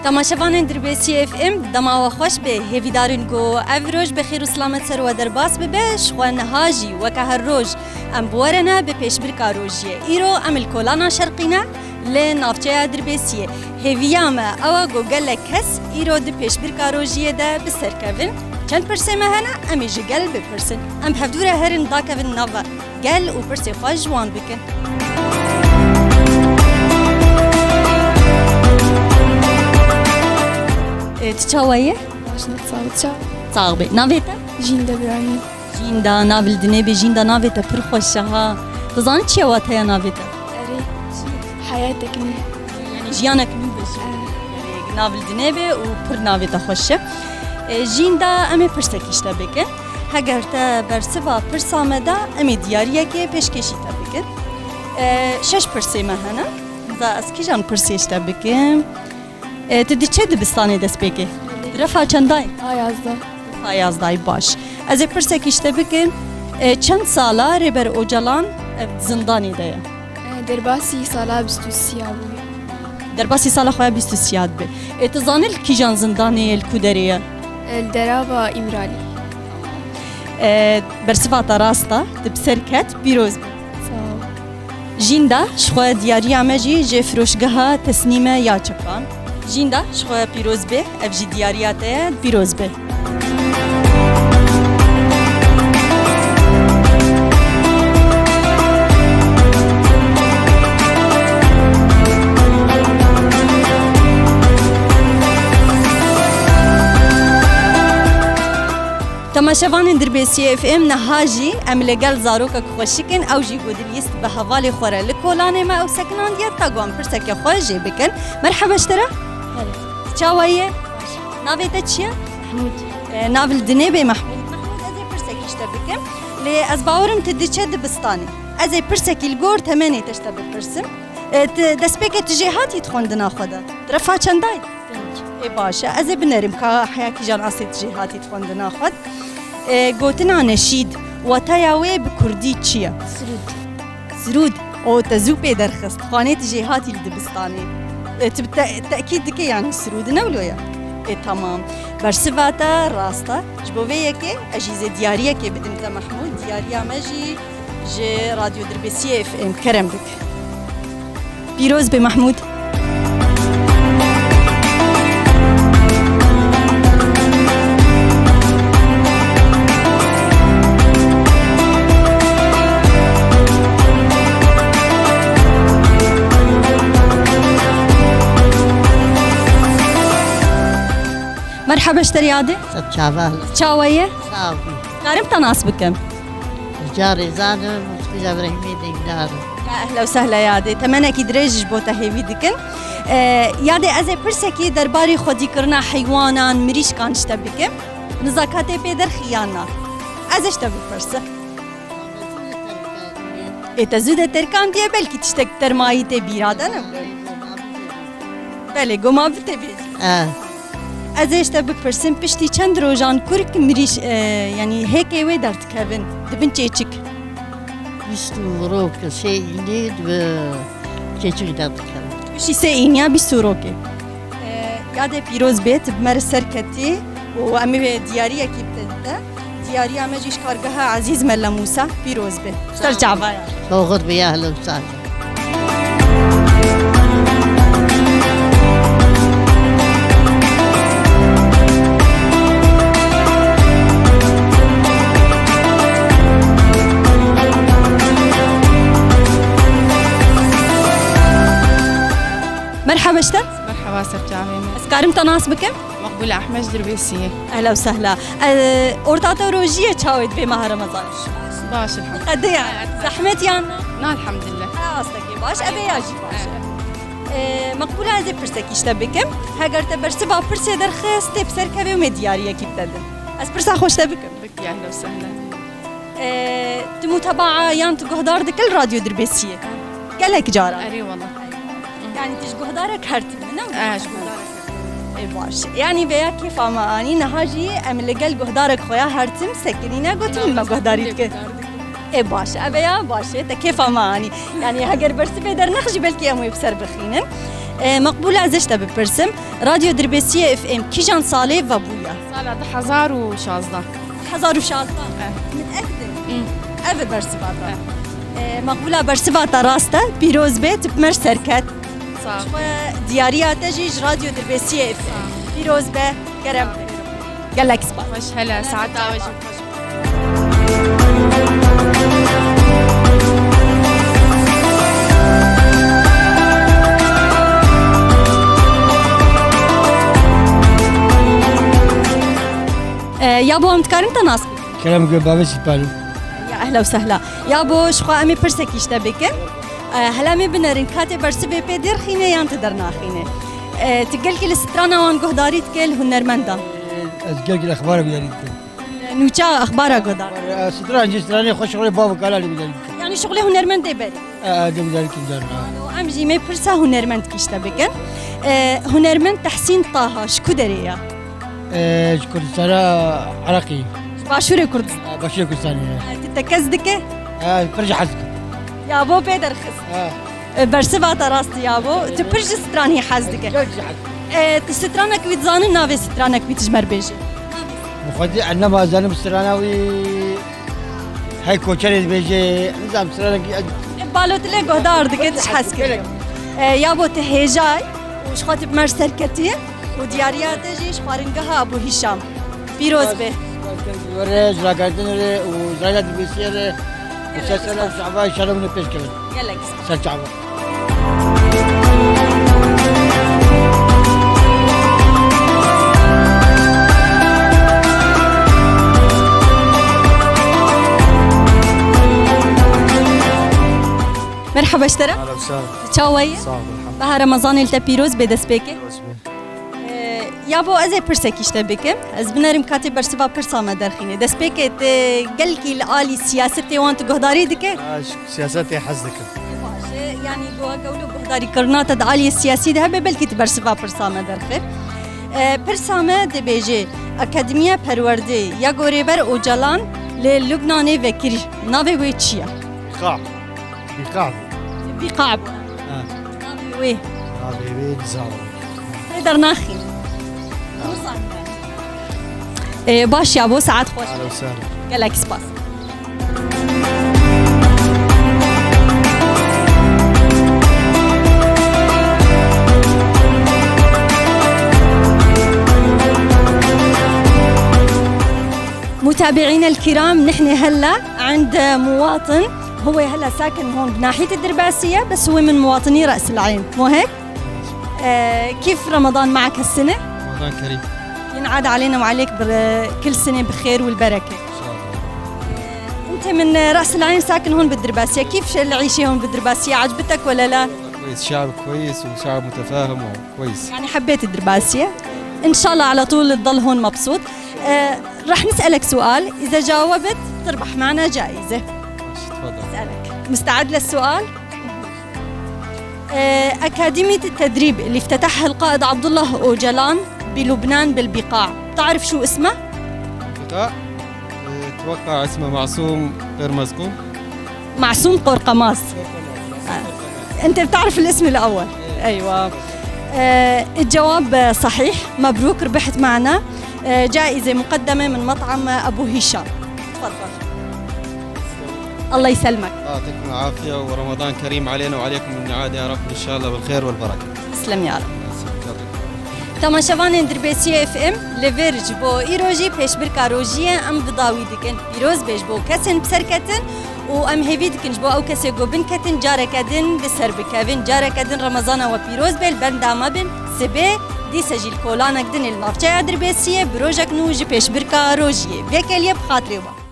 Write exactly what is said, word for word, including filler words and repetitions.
Temaşevanên Dirbêsiyê F M, dema we xweş be. Hêvîdar in ku ev roj bi xêr û silamet ser we derbas bibe. Ji xwe niha jî weke her roj em bi we re ne bi pêşbirka rojiyê. Îro em li Kolana Şerqî ne, li navçeya Dirbêsiyê. Hêviya me ew e ku gelek kes îro di pêşbirka rojiyê de bi ser kevin. Çend pirsê me hene, em ê ji gel bipirsin. Em bi hevdû re herin dakevin nav gel û pirsê xwe ji wan bikin. E, tu çawa yî? Baş, ne sağ ol, çawa? Sax be. Navê te? Jînda Biranî. Jînda, nav li dinê bê, Jînda navê te pir xweş e ha. Tu zanî çi ye wateya navê te? Erê, hayat tekmîl. Yanî jiyanek nû bêjî. Erê. Nav li dinê bê û pir navê te xweş e. E, Jînda, em ê pirsekî ji te bikin. Heger te bersiva pirsa me da, em ê diyariyekê pêşkêşî te bikin. E, şeş pirsê me hene. Za ez kîjan pirsê ji te bikim? E, tu di çi dibistanê dest pê kê? Refa çendayî? A yazdeh. Refa yazdayî, baş. Ez ê pirsekî ji te bikim. E, çend sala Rêber Ocalan, e, zindanê de ye? E, derbasî sala bîst û sê ya bûye. Derbasî sala xwe ya bîst û sê ya dibe. E, tu zanî li kîjan zindanê ye, li ku derê ye? E, li Deraba Îmralî. E, bersiva te rast e, tu bi ser ket, pîroz bî. Sağ ol. Jînda, ji xwe diyariya me jî ji firoşgeha Teslîme ya çekan. Jînda, ji xwe pîroz be, ev jî diyariya te ye, pîroz be. Temaşevanên Dirbêsiyê F M, niha jî em li gel zarokek xweşik in, ew jî ku dilwîst bi hevalê xwe re li kolanê me ew sekinandiye, ta ku em pirseke xwe jê bikin. Merheba ji te re. Hello. Çawa yî? Baş. Navê te çi ye? Mehmûd. E, nav li dinê bê Mehmûd. Mehmûd, ez ê pirsekî ji te bikim. Lê ez bawerim tu diçe dibistanê. Ez ê pirsekî li gor temenê te ji te bipirsim. E, tu destpêkê tu jêhatî di xwendina xwe de? Tu refa çendayî? Pênc. Ê baş e. Ez ê binerim ka heya kîjan astê tu jêhatî di xwendina xwe de. E, gotina neşîd, wateya wê bi kurdî çi ye? Sirûd. Sirûd. O, te zû pê derxist. Xanê tu jêhatî li dibistanê. E, tu te-, tekîd dike yanî sirûd ne wilo ye? Ê, tamam. Bersiva te rast e. Ji bo vê yekê ez jî zê diyariyekê bidim te Mehmûd. Diyariya me jî ji Radyo Dirbêsiyê F M, kerem bik. Pîroz be Mehmûd. Merhaba ji te re yadê. Ser çava. Çawa ye? Sağ ol. Karim te nas bikim? Ca Rêzan im, Mutkuca Brehmê Dengdar im. Ya ehla û sehla yadê. Temenekî dirêj ji bo te hêvî dikin. E, yadê ez ê pirsekî derbarê xwedîkirina heywanan, mirîşkan ji te bikim. Niza ka tê pê derxî yan na? Ez ê ji te bipirsim. Ê te zû de terkandiye, belkî tiştek termayî tê bîra de ne? Belê, goma bi te bêjî. E. Ez ê ji te bipirsim, piştî çend rojan kurk mirîş, e, yanî hêkê wê derdikevin, dibin çêçik? Bîst û rok, sê înê dibi çêçik derdikevin. Piştî sê îniya bîst û rokê. E, yadê pîroz bê, tu bi me re serketî û em ê diyariyekî bidin te. Diyariya me jî ji kargeha Ezîz Mele Mûsa, pîroz be. Ser çava ye. Soxir be, ehlen û sehlen. Merhaba ji te. Merhaba, ser çavê me. Ez karim te nas bikim? Maqbûle Ehmed ji Dirbêsiyê. Ehla û sehla. E, orta te rojî ye, çawa ye di vê meha Remezanê? Baş, elhamdülillah. Qedê ye? Zehmet yan na? Na, elhamdülillah. Ha, astekê baş. Eve ya jî baş e. E, Maqbûle, ez ê pirsekî ji te bikim. Heger te bersiva pirsê derxist, tê bi ser kevê û me diyariyekî bide din. Ez pirsa xwe ji te bikim. Bikî, ehla û sehla. E, tu mutabaa yan tu guhdar dikî li Radyo Dirbêsiyê? Gelek caran. Erê wela. Yanî tu ji guhdarek her tim, ne? E, ji guhdarek her tim. Ê baş. Yanî veya kêfa me anî, niha jî em li gel guhdarek xwe ya her tim sekinîne, gotin me guhdarî dike. Ê baş, eve ya baş e, te kêfa me anî. Yanî heger bersivê dernexist jî belkî em wê bi ser bixînin. E, Meqbûle, ez ji te bipirsim, Radyo Dirbêsiyê F M kîjan salê vebûye? Sala du hezar û şazdeh. Du hezar û şazdeh. Eh. Min ev de. Hmm. Ev e bersiva te. Eh. E, Meqbûle, bersiva te rast e. Pîroz be, tu bi me re serket. Sağ ol. Ji xwe diyariya te jî ji Radyo Dirbêsiyê F M. Sağ ol. Pîroz be, kerem be. Gelek spas. Xweş hele, saeta we jî xweş. E, ya bo em dikarin te nas bikin? Kerem gwe bavê sipalo. Ya ehla û sehla. Ya bo ji xwe em ê pirsekî ji te bikin. E, hela em ê binerin, ka tê bersivê pê derxîne yan tu dernaxîne? E, tu gelkî li strana wan guhdarî dike, li hunermendan? Ez gelkî li exbara guhdarî dikim. Nûça exbara guhdar. E, stran jî stranê xwe şixulê bav û kala li guhdarî dikim. Yanî şixulê hunermendê berî. E, e, li guhdarî kim car, ha. Em jî me pirsa hunermendkî ji te bikin. E, hunermend Tehsîn Taha ji ku derê ye? E, ji Kurdistana Iraqê. Ji Başûrê Kurdistan. E, Başûrê Kurdistanê ye. E, tu tekez dike? E, pir jî hez dikim. Ya bo pê derxist. E. E, bersiva te rast e ya bo. Tu pir ji stranî hez dike. Gelek jî hez dikim. E, tu stranek wî dizanin, navê stranek wî tu ji me re bêjî. Bi xwedî ez nema zanim strana wî. Hey koçerê dibêje, nizam stranekî. E, balo tu lê guhdar dike, tu ji hez kiriye. E, ya bo tu hêjay û ji xwe tu bi me re serketî û diyariya te jî ji xwaringeha Ebû Hîşam. Pîroz be. Were, ji ragihandinê re û ji Radya Dirbêsiyê re û ser sala çava, înşallah hûn ê pêş kevin. Gelek spas. Ser çava. Merhaba ji te re. Ahlan û sahlan. Çawa yî? Sağ ol, elhamdülillah. Beha Remezanê li te pîroz bê destpêkê. Pîroz be. Ee, ya bo ez ê pirsekî ji te bikim. Ez binerim ka tê bersiva pirsa me derxînî. Destpêkê tu gelkî li alî siyasetê wan tu guhdarî dike? Ha, ji siyasetê hez dikim. Baş e, yanî go-, weke wilo guhdarîkirina te di aliyê siyasî de hebe, belkî tu bersiva pirsa me derxî. Ee, pirsa me dibêje, Akademiya Perwerdê ya ku Rêber Ocalan li Lubnanê vekirî, navê wê çi ye? Bîqa. Bîqa. Bîqa bû. Ha. Navê wê. Navê wê nizanim. Lê dernaxî. Ha. Nizam. Ee, baş ya bo, saet xweş. Ahlan û sahlan. Gelek spas. متابعينا الكرام، نحن هلأ عند مواطن، هو هلأ ساكن هون بناحية الدرباسية، بس هو من مواطني رأس العين، مو هيك؟ آه، كيف رمضان معك هالسنة؟ رمضان كريم. ينعاد علينا وعليك بر-، كل سنة بخير والبركة. إن شاء الله. آه، أنت من رأس العين، ساكن هون بالدرباسية، كيف ش-، العيشة هون بالدرباسية، عجبتك ولا لا؟ كويس، شعب كويس وشعب متفاهم وكويس. يعني حبيت الدرباسية؟ إن شاء الله على طول تضل هون مبسوط. آه، رح نسألك سؤال، إذا جاوبت تربح معنا جائزة. ماشي، تفضل. أسألك، مستعد للسؤال؟ آه، أكاديمية التدريب اللي افتتحها القائد عبد الله أوجلان بلبنان بالبقاع، بتعرف شو اسمها؟ البقاع؟ آه، أتوقع اسمه معصوم غير مزقوم. معصوم قرقماز. آه، أنت بتعرف الاسم الأول. أيوة. آه، الجواب صحيح، مبروك، ربحت معنا، آه، جائزة مقدمة من مطعم أبو هشام. تفضل. الله يسلمك. يعطيكم العافية ورمضان كريم علينا وعليكم من عاد يا رب إن شاء الله بالخير والبركة. تسلم يا رب. يعطيكم العافية. Temaşevanên Dirbêsiyê F M, li vir ji bo îro jî pêşbirka rojiyê em bi dawî dikin. Pîroz be ji bo kesên bi ser ketin û em hêvî dikin ji bo ew kesê ku bin ketin careke din bi ser bikevin. Careke din Remezana we pîroz be, li benda me bin. Sibê dîse jî li kolanek din ê li navçeya Dirbêsiyê bi rojek nû ji pêşbirka rojiyê. Vê keliyê bi xatirê we.